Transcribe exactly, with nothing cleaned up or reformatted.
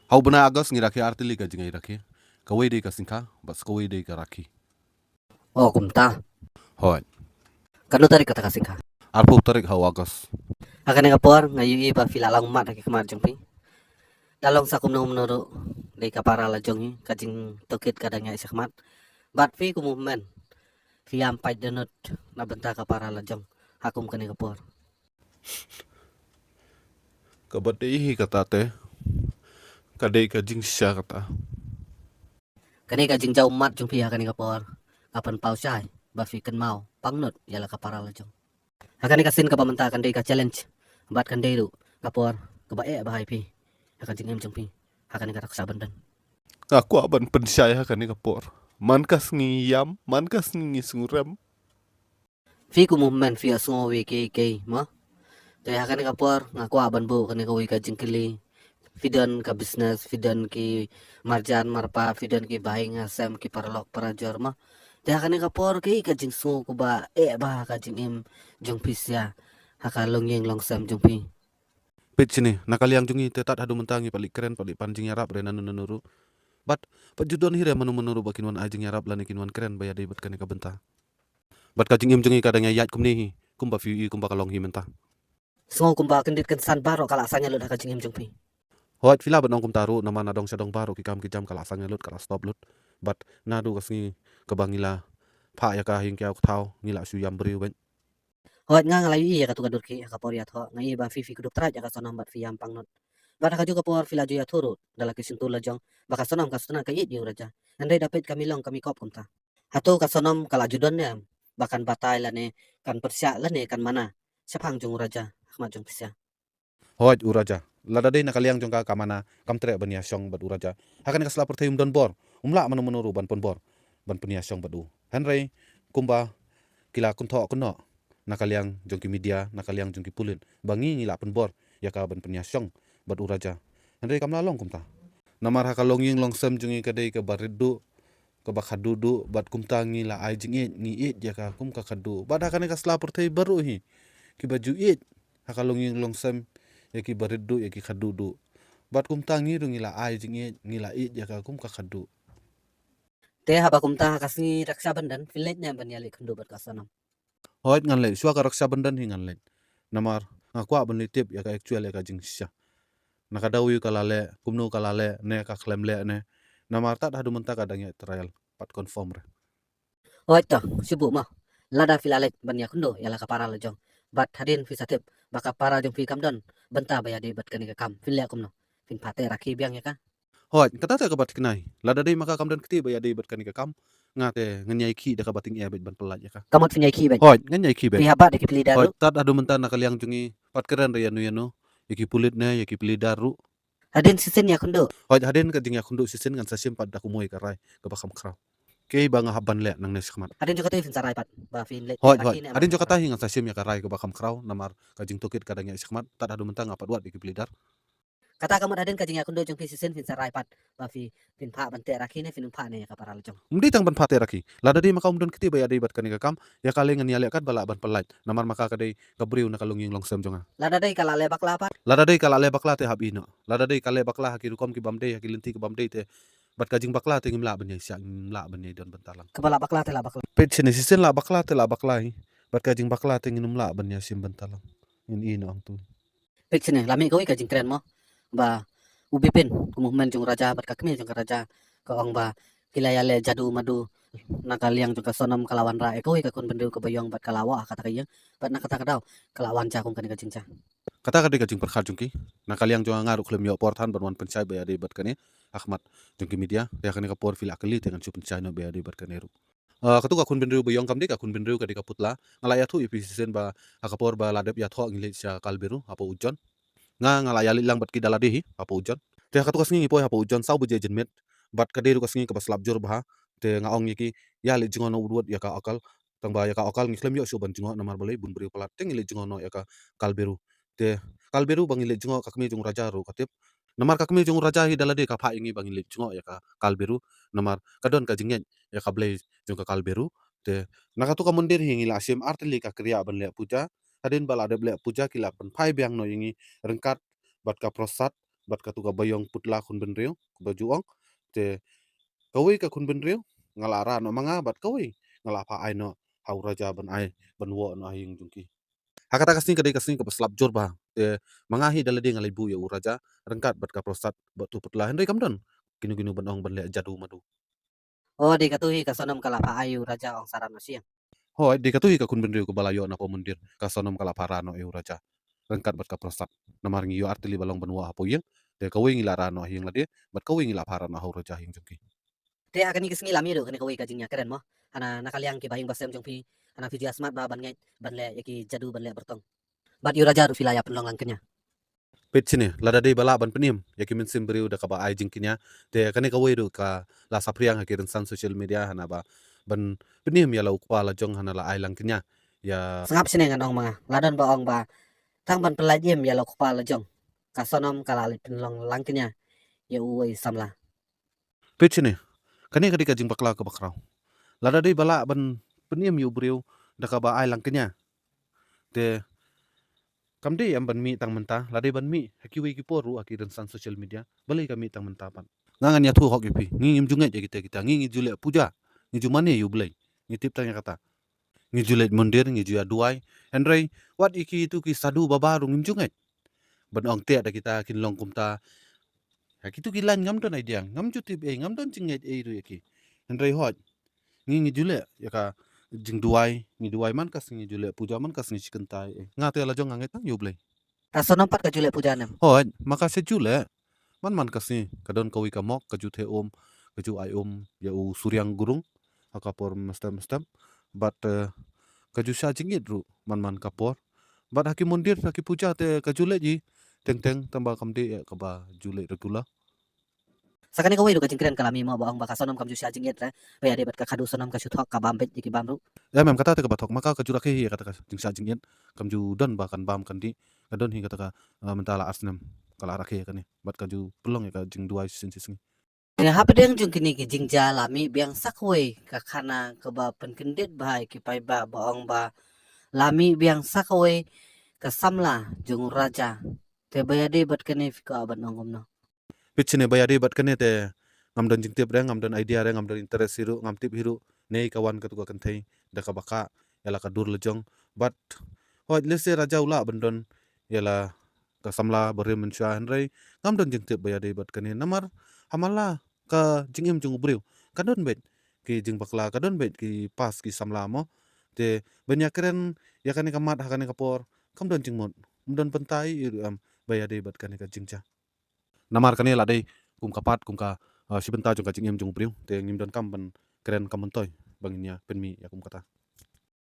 Ha u bnai August ngi rakhe artylli ka jingïarakhe. Kawei dei ka Singkha, bad kawei dei ka Rakhi. O kumta. Hooid. Katno tarik kata ka Singkha? Arphew tarik ha u August. Ha kane ka por nga ïohi ba phi la long mat ha ki khmat jong phi. Da long sa kumno kumno ruh, dei ka para la jong hi, ka jingtohkit ka dang ïaid shakhmat. Bad phi kum u hynmen, phi ïam pait dohnud na bynta ka para la jong ha kum kane ka por. Kaba dei hi kata te, ka dei ka jingshisha kata. Kane ka jingjaw mat jong phi ha kane ka por, ka pynpaw shai ba phi kynmaw pangnud ïa la ka para la jong. Ha kane ka sien kaba mynta kan dei ka challenge, bad kan dei ruh ka por kaba eh bha ïa phi ha ka jingim jong phi ha kane ka Raksha Bandhan. Nga kwah ban pynshai ha kane ka por. Man ka sngi ïam, man ka sngi ngi sngew rem. Phi kum u hynmen phi ïohsngew ïa kiei kiei mo. Te ha kane ka por nga kwah ban buh kane kawei ka jingkylli. Phi don ka business, phi don ki marjan marpa, phi don ki bahaïing hasem, ki paralok parajor mo. Te ha kane ka por kaei ka jingsngew kaba eh bha ha ka jingim jong phi sha ha ka longïing longsem jong phi? Peit shane, na ka liang jong ngi te tad haduh mynta ngi pat leit kren, pat leit pan jingïarap re nano nano ruh. Bad pat ju don hi re mano mano ruh ba kin wan ai jingïarap lane kin wan kren ba ïadei bad kane ka bynta. Bad ka jingim jong ngi ka dang ïaid kumne hi, kumba phi ïohi kumba ka long hi mynta. Sngew kumba kyndit kynsan baroh ka la sangeh lut ha ka jingim jong phi. Hooid, phi lah ban ong kumta ruh, namar na dong sha dong baroh ki kam ki jam ka la sangeh lut, ka la stop lut. Bad naduh ka sngi kaba ngi la phah ïa ka ha ïing ki ïew ki thaw, ngi la shu ïam briew beit. Hooid, nga nga la ïohi ïa katu ka dur ki ha ka por ïathoh, nga ïohi ba phi phi kdup trai ïa ka Sonam bad phi ïam pangnud. Bad ha kajuh ka por phi la ju ïathuh ruh da la ki shyntur la jong ba ka Sonam ka Sutnga ka ïeit ïa u Raja. Hynrei da peit ka Milong ka Mikop kumta. Hato ka Sonam ka la ju don ne em ba kan batai lane kan pyrshah lane kan mana shaphang jong u Raja ha khmat jong phi sha? Hooid, u Raja, lada dei na ka liang jong ka ka mana, kam treh ban ïashong bad u Raja. Ha kane ka sla pyrthei um don bor, um lah mano mano ruh ban pynbor ban pynïashong bad u. Hynrei kumba ki la kynthoh kynnoh na ka liang jong ki media, na ka liang jong ki pulit, ba ngi ngi la pynbor ïa ka ban pynïashong bad u Raja. Hynrei kam lah long kumta. Namar ha ka longïing longsem jong ngi ka dei kaba rit duh, kaba khadduh duh, bad kumta ngi la ai jingïeit, ngi ïeit ïa ka kum ka khadduh. Bad ha kane ka sla pyrthei baroh hi, kiba ju ïeit ha ka longïing longsem ïa kiba rit duh, ïa ki khadduh duh. Bad kumta ngi ruh ngi la ai jingïeit, ngi la ïeit ïa ka kum ka khadduh. Te haba kumta ha ka sngi Raksha Bandhan phin leit ne em ban ïaleh khynduh bad ka Sonam? Hooid, ngan leit, shuwa ka Raksha Bandhan hi ngan leit. Namar nga kwah ban leit tip ïa ka actual, ïa ka jingshisha. Na ka daw ïa ka la leh, kumno ka la leh, ne ka khlem leh ne. Namar tad haduh mynta ka dang ïaid trial, pat confirm re. Hooid to, shu buh mo. Lada phi la leit ban ïakhynduh ïa la ka para la jong, bad hadien phi sa tip ba ka para jong phi kam don bynta ba ïadei bad kane ka kam, phin leh kumno? Phin phah teh rakhi biang ïa ka? Hooid, kata te kaba thikna hi. Lada dei ma ka kam don kti ba ïadei bad kane ka kam, nga te ngan ïai khih da kaba tyngeh beit ban pyllait ïa ka. Ka mut phin ïai khih beit? Hooid, ngan ïai khih beit. Phi hap bat ïa ki pleader ruh? Hooid, tad haduh mynta na ka liang jong ngi pat kren re ïano ïano, ïa ki pulit ne ïa ki pleader ruh. Hadien shisien ïakhynduh? Hooid, hadien ka jingïakhynduh shisien ngan sa shim pat da kumwei ka rai kaba kham khraw. Kaei ba nga hap ban leh nangne shakhmat? Hadien jong kata hi phin sa rai pat ba phin leit. Hooid, hooid. Hadien jong kata hi ngan sa shim ïa ka rai kaba kham khraw, namar ka jingtohkit ka dang ïaid shakhmat, tad haduh mynta nga pat wad ïa ki pleader. Kata ka mut hadien ka jingïakhynduh jong phi shisien phin sa rai pat ba phi, phin phah ban teh rakhi ne phin phah ne ïa ka para la jong? Ym dei tang ban phah teh rakhi. Lada dei ma ka um don kti ba ïadei bad kane ka kam, ïa ka lei ngan ïaleh katba lah ban pyllait. Namar ma ka ka dei ka briew na ka longïing longsem jong nga. Lada dei ka la leh bakla pat? Lada dei ka la leh bakla te hap ïehnoh. Lada dei ka leh bakla ha ki rukom ki bym dei, ha ki lynti ki bym dei te, bad ka jingbakla te ngim lah ban ïaishah, ngim lah ban ïaidon bynta lang. Kaba lah bakla te lah bakla. Peit shane, shisien lah bakla te lah bakla hi. Bad ka jingbakla te ngin ym lah ban ïashim bynta lang. Ngin ïehnoh hangtu. Peit shane, la mih kawei ka jingkren mo, ba u Bipin, kum u hynmen jong u Raja bad ka kmie jong ka Raja, ka ong ba ki la ïaleh jadu madu, na ka liang jong ka Sonam ka la wanrah ïa kawei ka khun bynriew kaba ïong bad ka la wah ha kata ka ïing, bad na kata ka daw ka la wan jia kum kane ka jingjia. Kata ka dei ka jingpyrkhat jong ki. Na ka liang jong nga ruh khlem ïoh por than ban wan pynshai ba ïadei bad kane ha khmat jong ki media. Te ha kane ka por phi la kylli te ngan shu pynshai noh ba ïadei bad kane ruh. Ah, katu ka khun bynriew ba ïong kam dei ka khun bynriew, ka dei ka putla. Nga la ïathuh ïa phi shisien ba ha ka por ba la dep ïathoh ngi leit sha Kalberu hapoh u John. Nga, nga la ïaleit lang bad ki da lade hi hapoh u John. Te ha katu ka sngi ngi poi hapoh u John saw baje janmiet. Bad ka dei ruh ka sngi kaba slap jur bha. Te nga ong ïa ki, ïaleit jngoh noh wut wut ïa ka Akal. Tang ba ïa ka Akal ngi khlem ïoh shuh ban jngoh namar balei bun briew palat. Te ngi leit jngoh noh ïa ka Kalberu. Te Kalberu ba ngi leit jngoh ka kmie jong u Raja ruh ka tip. Namar ka kmie jong u Raja hi da lade ka phah ïa ngi ba ngin leit jngoh ïa ka Kalberu. Namar ka don ka jingngeit ïa ka blei jong ka Kalberu. Te na katu ka mandir hi ngi la shim artylli ka kriah ban leh puja. Hadien ba la dep leh puja ki la pynphai biang noh ïa ngi ryngkat bad ka prosad bad katu ka Baïong Putla khun bynriew kaba ju ong. Te kawei ka khun bynriew nga la rah noh ma nga bad kawei nga la phah ai noh ha u Raja ban ai ban woh noh ha ïing jong ki. Ha kata ka sngi ka dei ka sngi kaba slap jur bha. Te ma nga hi da lade nga la ïa buh ïa u Raja ryngkat bad ka Prosad bad tu Putla, hynrei kam don kino kino ban ong ban leh jadu madu. Oh, dei katu hi ka Sonam ka la phah ai u Raja, ong sa rah noh sha ïing. Hooid, dei katu hi ka khun bynriew kaba la ïoh na pdeng myndir, ka Sonam ka la phah rah noh ïa u Raja ryngkat bad ka Prosad. Namar ngi ïoh artylli ba long ban woh hapoh ïing. Te kawei ngi la rah noh ha ïing lade bad kawei ngi la phah rah noh ha u Raja ha ïing jong ki. Te ha kane ka sngi la mih ruh kane kawei ka jingïakren mo, hana na ka liang ki bahaïing bahasem jong phi, hana phi ju ïa smat bha ban ngeit ban leh ïa ki jadu ban leh byrtong. Bad ïa u Raja ruh phi la ïa pynlong lang kynja. Peit shane, lada dei ba lah ban pynim ïa ki mynsiem briew da kaba ai jingkynja, te kane kawei ruh ka la saphriang ha ki rynsan social media, hana ba ban pynim ïa la u kpa la jong hana la ai lang kynja. Ïa sngap shane ngan ong ma nga, la don ba ong ba tang ban pyllait im ïa la u kpa la jong, ka Sonam ka la leit pynlong lang kynja ïa uwei samla. Peit shane, kane ka dei ka jingbakla kaba khraw. Lada dei ba lah ban pynim ïa u briew da kaba ai lang kynja, te kam dei em ban mih tang mynta, la dei ban mih ha kiwei ki por ruh ha ki rynsan social media. Balei ka mih tang mynta pat? Nga ngan ïathuh hok ïa phi, ngi ngim ju ngeit ïa kita kita, ngi ngi ju leh puja, ngi ju mane ïa u Blei, ngi tip tang ïa kata. Ngi ju leit myndir, ngi ju ïa duwai. Hynrei wat ïa kitu ki sadhu baba ruh ngim ju ngeit ban ong te da kita kin long kumta. Ha kitu ki lain ngam don idea, ngam ju tip ei, ngam don jingngeit ei ruh ïa ki. Hynrei hooid, ngi ngi ju leh ïa ka jingduwai, ngi duwai man ka sngi, ngi ju leh puja man ka sngi, shi kynta ei. Nga te la jong nga ngeit tang ïa u Blei. Ka Sonam pat ka ju leh puja ne em? Hooid, ma ka shu ju leh. Man man ka sngi ka don kawei ka mok ka ju theh um, ka ju ai um ïa u Suriang Gurung ha ka por mynstep mynstep. Bad, eh, ka ju shah jingit ruh man man ka por. Bad ha ki myndir, ha ki puja te ka ju leit hi teng teng, tangba kam dei eh kaba ju leit regular. Sa kane kawei ruh ka jingkren ka la mih mo ba ong ba ka Sonam kam ju shah jingit re, ba ïadei bad ka khadu Sonam ka shu thok, ka bam beit ïa ki bam ruh. Em em, kata te kaba thok, ma ka ka ju rakhe hi ïa kata ka jingshah jingit, kam ju don ba kan bam kan dih. Ka don hi kata ka, eh, mynta la ar snem ka la rakhe ïa kane, bad ka ju pynlong ïa ka jingduwai shisien shi sngi. Ïa hapdeng jong kine ki jingjia la mih biang sa kawei ka khana kaba pynkyndit bha ïa ki paidbah ba ong ba la mih biang sa kawei ka samla jong u Raja. Te ba ïadei bad kane phi kwah ban ong kumno? Peit shane, ba ïadei bad kane te ngam don jingtip re, ngam don idea re, ngam don interest hi ruh, ngam tip hi ruh ne ka wan katu ka kynthei da kaba kah ïa la ka dur la jong. Bad hooid, lehse Raja u lah ban don ïa la ka samla barim mynshuwa, hynrei ngam don jingtip ba ïadei bad kane. Namar ha man la ka jingim jong u briew ka don beit ki jingbakla, ka don beit ki past ki samla mo. Te ban ïakren ïa kane ka mat ha kane ka por kam don jingmut, ym don bynta ei ruh em ba ïadei bad kane ka jingjia. Namar kane la dei kum ka pat, kum ka, ah, shi bynta jong ka jingim jong u briew, te ngim donkam ban kren kam myntoi ba ngin ïa pynmih ïa kum kata.